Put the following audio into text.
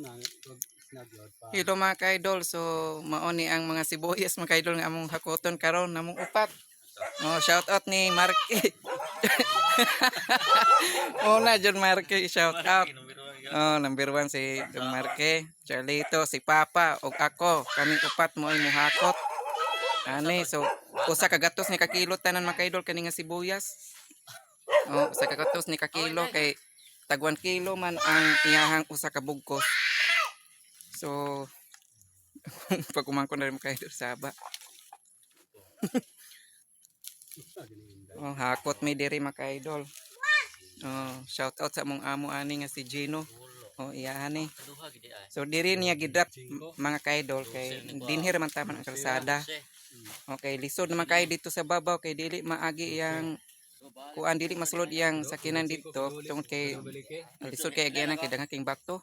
na pag snagyod pa. Hello, mga ka-idol. So mao ni ang mga sibuyas, mga ka-idol, nga among hakoton karon, namong upat. Oh, shout out ni Marky. Una John Marky, shout out. Oh, number 1 si John Marky, Charlito, si Papa ug ako. Kaming upat mo ay muhakot. Ani, so usa ka gatos ni ka kilo tanan, mga ka-idol, kani nga sibuyas. Oh, usa ka gatos ni ka kilo kay tag 1 kilo man ang iyahang usa ka bugkos. So, pag umangko na rin, mga ka-idol, saba. Oh, hakot mi diri, mga ka-idol. Oh, shout out sa among amo ani nga si Gino. Oh, iyahan ni. Duha gid ay. So diri niya gidrop, mga ka-idol, kay dinhi ra man taman ang kalsada. Okay, lisod naman kayo dito sa babaw kay dili maagi iyang kuan, dili masulod iyang sakinan dito tungod kay lisod kay agyanan kay daghan king bato.